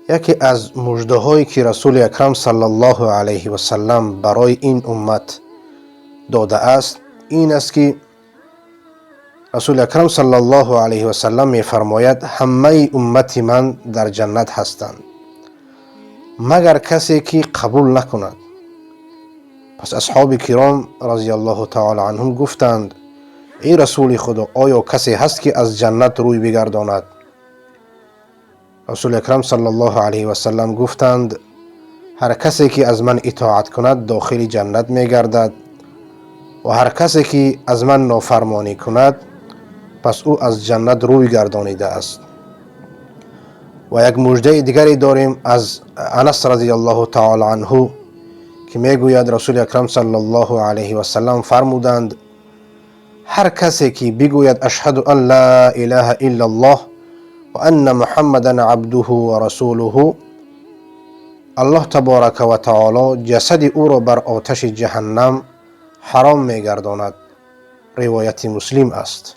یکی از مژده هایی که رسول اکرم صلی الله علیه و سلم برای این امت داده است این است که رسول اکرم صلی الله علیه و سلم می فرماید همه امت من در جنت هستند، مگر کسی که قبول نکند. پس اصحاب کرام رضی الله تعالی عنهم گفتند: ای رسول خدا، آیا کسی هست که از جنت روی بگرداند؟ رسول اکرم صلی الله علیه و سلم گفتند: هر کسی که از من اطاعت کند داخل جنت می گردد و هر کسی که از من نافرمانی کند، پس او از جنت روی گردانیده است. و یک مژده دیگری داریم از انس رضی الله تعالی عنه که میگوید رسول اکرم صلی الله علیه و سلم فرمودند: هر کسی که بگوید اشهد ان لا اله الا الله و ان محمدا عبده و رسوله، الله تبارک و تعالی جسد او را بر آتش جهنم حرام میگرداند. روایت مسلم است.